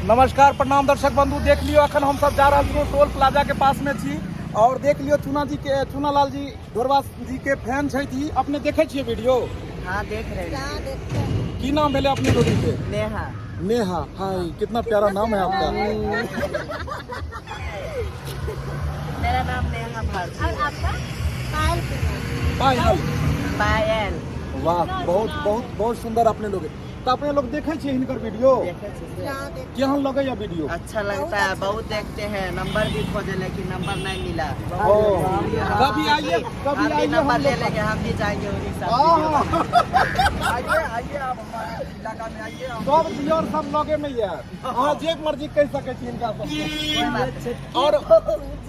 नमस्कार प्रणाम दर्शक बंधु। देख लियो अखन हम सब जा रहल छी टोल प्लाजा के पास में छी और देख लियो चुना जी के, चुना लाल जी ढोरवा जी के फैन छथि। अपने देखे छियै वीडियो? हाँ, देख रहे हैं। की नाम भेलै अपने लोगन के? नेहा। नेहा, हाय, कितना प्यारा नाम है आपका। मेरा नाम नेहा भारती। और आपका? पायल। पायल। पायल। वाह, बहुत बहुत बहुत सुंदर अपने लोग। तो अपने लोग देखे छियै हिनकर वीडियो? देखे छियै। केहन लगैया वीडियो? अच्छा लगता है, बहुत देखते हैं। नंबर भी खोजे लेकिन नंबर नहीं मिला। ओ, कभी आइए, कभी हम भी आइए, नंबर हम ले लोग लेंगे, हम भी जाएंगे उन्हीं साथ। हाँ। वीडियो आइए, आप हमारे इलाका में आइए। सब दियर सब लगे में ये अहाँ जे मर्जी कहि सकै छी हिनका सबके।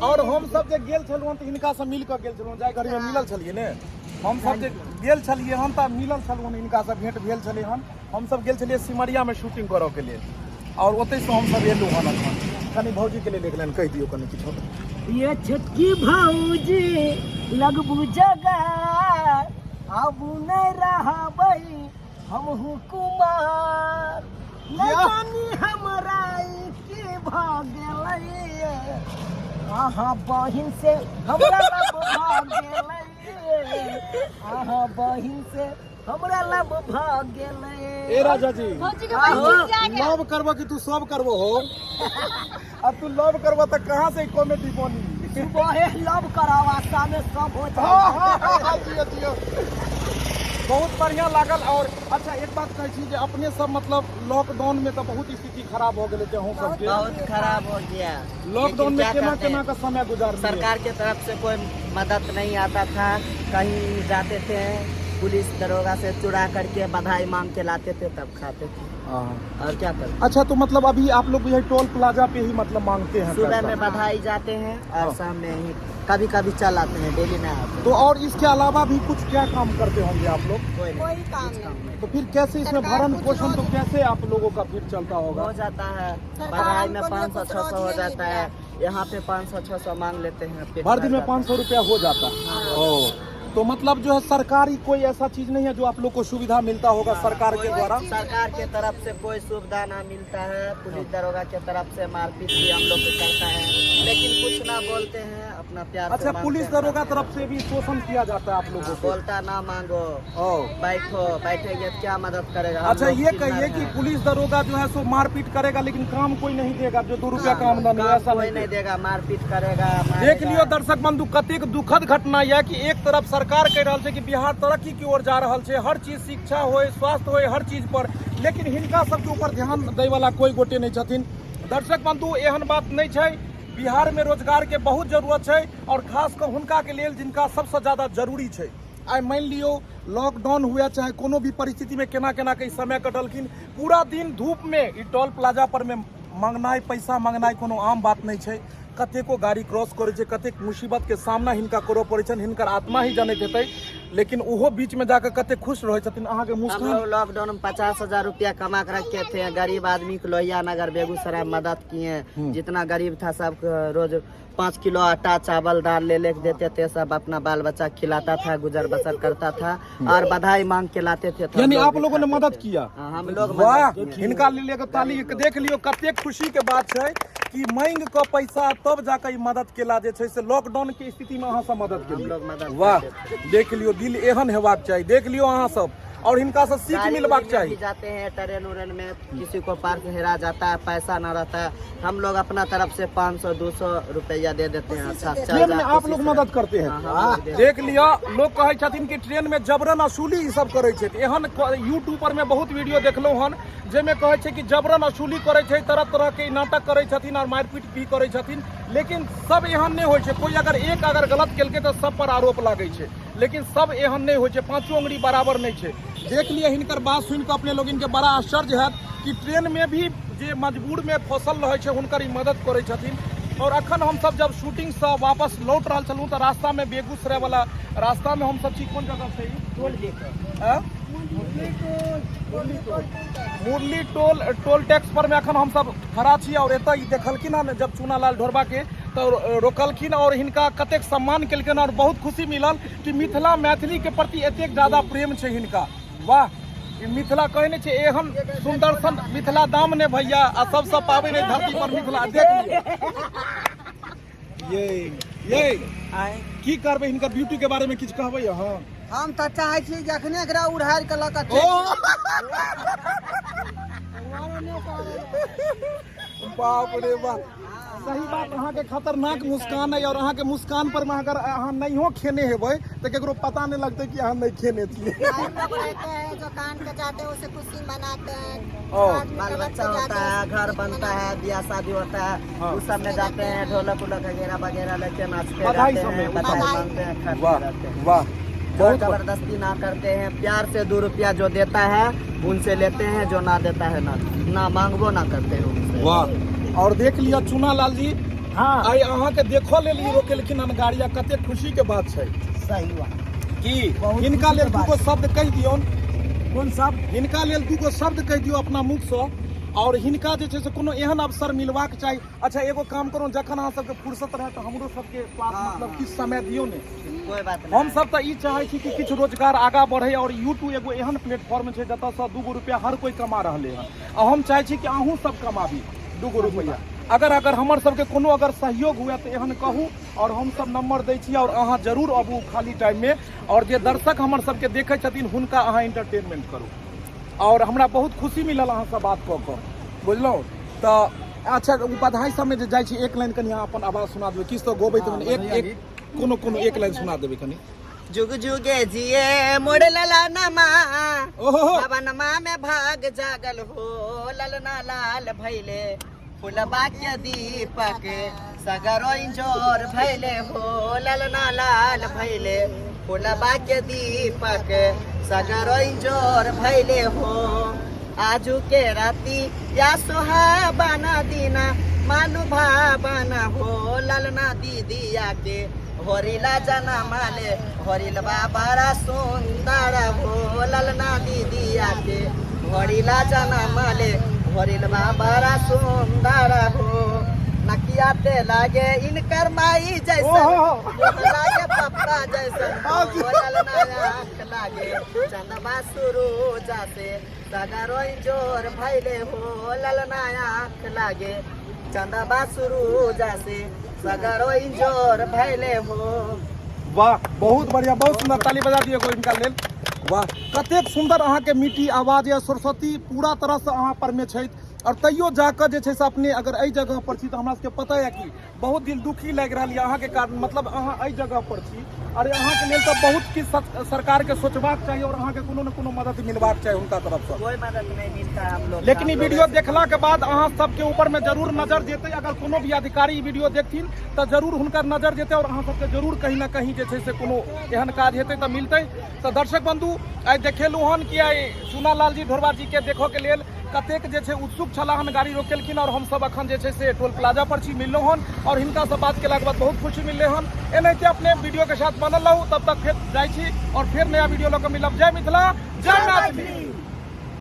और हम सब जे गेल छलहुँ तऽ हिनका से मिल कऽ गेल छलहुँ। जाय घड़ी में मिलल छलियै ने हम सब जे गेल छलियै हन तऽ मिलल छलहुँ, हिनका से भेंट भेल छलै हन। हम सब गेल छलियै सिमरिया में शूटिंग करऽ के लेल और ओतहि से हम सब एलहुँ हन। अखन कनि भौजी के लेल एक लाइन कहि दियौ कनि किछो। ये छोटकी भौजी लगबू जगह, आबू नहीं रहबै हमहू कुमार। नहीं जानी हमरा ई की भऽ गेलै, अहाँ बहिन से हमरा लव भऽ गेलै, अहाँ बहिन से हमरा लव भऽ गेलै। ए राजा जी। भौजी के बहिन खिसिया गेल। लव करबो कि तू सब करबो हो? आ तू लव करबो तऽ कहाँ से कॉमेडी बनी? सुबहे लव करावा, शामे सब हो जाए। हाँ, जियो जियो, बहुत बढ़िया लागल। और अच्छा, एक बात कहै छी जे अपने सब मतलब लॉकडाउन में तऽ बहुत स्थिति खराब हो गेलै अहूँ सबके। बहुत खराब हो गया। लॉकडाउन लेकिन में क्या केना करते केना हैं? का समय गुजारलियै? सरकार के तरफ से कोई मदद नहीं आता था। कहीं जाते थे, पुलिस दरोगा से चुरा करके बधाई मांग के लाते थे, तब खाते थे। और क्या करते? अच्छा, तो मतलब अभी आप लोग यही टोल प्लाजा पे ही मतलब मांगते हैं सुबह पैसा? में बधाई जाते हैं और शाम में ही कभी कभी चल आते हैं, डेली नहीं आते। तो और इसके अलावा भी कुछ क्या काम करते होंगे आप लोग? कोई नहीं। कोई काम कुछ नहीं। काम नहीं। तो फिर कैसे इसमें सरकार भरण कुछ पोषण तो रोज- कैसे आप लोगों का फिर चलता होगा? हो जाता है। सरकार बधाई में हमको 500 कुछ 600 हो रोज जाता नहीं है। यहाँ पे 500 600 मांग लेते हैं, पेट भर दिन में जाता है। 500 रुपया हो जाता है। ओ, तो मतलब जो है सरकारी कोई ऐसा चीज नहीं है जो आप लोग को सुविधा मिलता होगा सरकार के कोई द्वारा? सरकार के तरफ से कोई सुविधा ना मिलता है। पुलिस दरोगा के तरफ से मारपीट भी हम लोग को करता है, लेकिन कुछ ना बोलते हैं, अपना प्यार से अच्छा, मांगते पुलिस हैं। दरोगा तरफ से भी शोषण किया जाता है आप लोगों हाँ, को? बोलता ना मांगो, ओ। बैठो। बैठेंगे तो क्या मदद करेगा हम अच्छा, लोग ये किधर कहिए कि हैं? पुलिस दरोगा जो है सो मारपीट करेगा लेकिन काम कोई नहीं देगा, जो 2 रुपया का आमदन है काम ऐसा कोई नहीं नहीं देगा, मारपीट करेगा, देख मारेगा। लियो दर्शक बंधु, कतेक दुखद घटना यह कि एक तरफ सरकार कहि रहल छै कि बिहार तरक्की की ओर जा रहल छै, हर चीज, शिक्षा होय, स्वास्थ्य होय, हर चीज पर, लेकिन हिनका सबके ऊपर ध्यान दै वाला कोई गोटे नहीं छथिन। दर्शक बंधु, एहन बात नहीं छै। बिहार में रोजगार के बहुत जरूरत छै और खास कऽ हुनका के लेल जिनका सबसे ज्यादा जरूरी छै। आइ मानि लियौ लॉकडाउन हुए चाहे कोनो भी परिस्थिति में केना केना के ई समय कटलखिन। पूरा दिन धूप में ई टोल प्लाजा पर में मंगनाइ, पैसा मंगनाइ कोनो आम बात नहीं छै। कतेको गाड़ी क्रॉस करै छै, कतेक मुसीबत के सामना हिनका करऽ पड़ै छनि, हिनकर आत्मा ही जनैत हेतै। लेकिन ओहो बीच में जाके कतेक खुश रहै छथिन अहाँके हम मुस्कान। लोग लॉकडाउन में 50,000 रुपया कमा के रखे थे। गरीब आदमी के लोहिया नगर बेगूसराय मदद किए। जितना गरीब था, सबको रोज 5 किलो आटा, चावल, दाल ले लेके देते थे। सब अपना बाल बच्चा खिलाता था, गुजर बसर करता था और बधाई मांग के लाते थे तो यानी हम लोग आप भी लोगों ने खाते मदद थे। किया? हाँ, हम लोग वाह। मदद किए। हिनका लेल एगो ताली। देख लियौ कतेक खुशी के बात छै कि मांगि कऽ पैसा तब जाके ई मदद केला। जे छै से लॉकडाउन के स्थिति में अहाँ सब मदद हम लोग केलियै। मदद वाह। करते थे। देख लियौ, दिल एहन हेबाक चाही। देख लियौ अहाँ सब और हिनका से सीख गाड़ी मिलबाक उड़ी में चाही। भी जाते हैं, ट्रेन उरेन में किसी को पार्स हेरा जाता है, पैसा ना रहता है, हम लोग अपना तरफ से 500 200 रुपया दे देते हैं। अच्छा चल ट्रेन जा, में आप खुशी लोग से। मदद करते हैं? हाँ, हम लोग देते। देख लिअ, लोग कहै छथिन कि ट्रेन में जबरन असूली ई सब करै छै। एहन यूट्यूब पर में बहुत वीडियो देखलहुँ हन जाहिमे कहै छै कि जबरन असूली करै छै, तरह तरह के नाटक करै छथिन और मारिपीट भी करै छथिन। लेकिन सब एहन नहि होइ छै। कोई अगर एक अगर गलत केलकै तऽ सब पर आरोप लागै छै, लेकिन सब एहन नहि होइ छै, पाँचो अंगुरी बराबर नहि छै। देख लिअ, हिनकर बात सुनि कऽ अपने लोगिनके बड़ा आश्चर्य हैत कि ट्रेन में भी जे मजबूर में फसल रहै छै हुनकर ई मदद करै छथिन। और अखन हमसब जब शूटिंग से वापस लौट रहल छलहुँ तऽ रास्ता में, बेगूसराय वाला रास्ता में हमसब छी। कोन जगह छै ई? आँय? मुरली टोल, टोल टैक्स पर में अखन हमसब खड़ा छी और एतऽ ई देखलखिन हन जब चूनालाल ढोरबा के तऽ रोकलखिन और हिनका कतेक सम्मान केलखिन और बहुत खुशी मिलल कि मिथिला मैथिली के प्रति एतेक ज्यादा प्रेम छै हिनका। वाह। ई मिथिला कहै नहि छै एहन सुन्दर सन मिथिला दाम ने भैया आ सबसँ पाबनि एहि धरती पर मिथिला देख लियौ। ये ये की करबै हिनकर ब्यूटी के बारे में किछु कहबै अहाँ? हम तऽ चाहै छी जे अखने एकरा उड़ारि कऽ लऽ कऽ ओ बाप रे बाप, सही बात। अहाँके खतरनाक मुस्कान है और अहाँके मुस्कान पर में अगर अहाँ नहियो खेने हेबै तऽ केकरो पता नहि लगतै कि अहाँ नहि खेने छियै। हम लोग रहते हैं जो कान के जाते हैं उसे खुशी मनाते हैं। ओ। आदमी बाल गलत बच्चा से होता जाते है, हैं, घर बनता है, ब्याह शादी होता है, उस सब में जाते हैं, ढोलक उलक वगैरह वगैरह लेके नाचते बधाई रहते सब हैं, में, बधाई बधाई। मांगते हैं, खाते वाह रहते हैं। वाह, जोर बहुत जबरदस्ती ना करते हैं, प्यार से 2 रुपया जो देता है उनसे लेते हैं, जो ना देता है ना ना मांगबो ना करते हैं उनसे। वाह। और देख लिअ चुना लाल जी, हाँ। आइ अहाँके देखऽ लेल ई रोकेलखिन हन गाड़ी, आ कते खुशी के बात छै। सही बात। की बहुत हिनका खुशी लेल के बात दूगो छै। शब्द कहि दियौन। कोन शब्द? हिनका लेल दूगो शब्द कहि दियौ अपना मुखसँ, और हिनका जे छै से कोनो एहन अवसर मिलबाक चाही। अच्छा, एगो काम करू, जखन अहाँ सबके फुर्सत रहए तऽ हमरो सबके पास मतलब किछु समय दियौ ने। कोई बात नहीं। हम सब तऽ ई चाहै छी कि किछु रोजगार आगाँ बढ़े, और यूट्यूब एगो एहन प्लेटफॉर्म छै जतऽसँ 2 गो रुपया हर कोइ कमा रहलै हन, आ हम चाहै छी कि अहूँ सब कमाबी 2 गो रुपया। अगर अगर हमर सबके कोनो अगर सहयोग हुए तऽ एहन कहू, और हम सब नंबर दै छी और अहाँ जरूर अबू खाली टाइममे, और जे दर्शक हमर सबके देखै छथिन हुनका अहाँ एंटरटेनमेंट करू। और हमरा बहुत खुशी मिलल अहाँसँ बात कऽ कऽ, बुझलहुँ तऽ? अच्छा, ओ बधाई सबमे जे जाइ छी, एक लाइन कनि अहाँ अपन आवाज सुना देबै, किछु तऽ गबैत रहबै, एक एक कोनो कोनो एक लाइन सुना देबै कनि। जुग जुगे जिए मोड़ लला नमा, ओहो, भवनमा में भाग जागल हो, ललना लाल भैले, फुलबा के दीपक सगरो इंजोर भैले हो, ललना लाल भैले, फुलबा के दीपक सगरो इंजोर भैले हो। आजू के राती या सुहावना दीना मानु भावना हो, ललना दीदिया के होरिला जना माले, होरिलबा बड़ा सुंदर हो, ललना दीदिया के होरिला जना माले, होरिलबा बड़ा सुंदर हो। नकिया ते लागे इनकर माई जैसा, ओहो। लागे पप्पा जैसा हो, ललना आँख लागे चंदमा सुरूजा से सगरो जोर भैले हो, ललना आँख लागे चंदमा सुरूजा से सगरो जोर भैले हो। वाह, बहुत बढ़िया, बहुत सुंदर, ताली बजा दियौ हिनका लेल। वाह, कतेक सुंदर अहाँके मीठी आवाज यऽ, सरस्वती पूरा तरहसँ अहाँ पर मे छथि, और तैयो जाकऽ जे छै से अपने अगर एहि जगह पर छी तऽ हमरा सबके पता यऽ कि बहुत दिल दुखी लागि रहल यऽ अहाँके कारण, मतलब अहाँ एहि जगह पर छी। अरे अहाँके लेल तऽ बहुत किछु सरकारके सोचबाक चाही और अहाँके कोनो ने कोनो मदद मिलबाक चाही हुनका तरफसँ। कोई मदद नहीं मिलता है हम लोग। लेकिन ई वीडियो देखला के बाद अहाँ सबके ऊपर में जरूर नजर जेतै, अगर कोनो भी अधिकारी ई वीडियो देखथिन तऽ जरूर हुनकर नजर जेतै और अहाँ सबके जरूर कहीं ना कहीं जे छै से कोनो एहन काज हेतै तऽ मिलतै। तऽ दर्शक बंधु, आइ देखेलहुँ हन कि आइ चूना लाल जी ढोरबा जी के देखऽ के लेल कतेक जे छै उत्सुक छलाह हन, गाड़ी रोकेलखिन, और हमसब अखन जे छै से टोल प्लाजा पर छी, मिललहुँ हन और हिनकासँ बात केलाके बाद बहुत खुशी मिललै हन। एनाहिते अपने वीडियो के साथ बनल रहू, तब तक फेर जाइ छी और फेर नया वीडियो लऽ कऽ मिलब। जय मिथिला, जय मैथिली।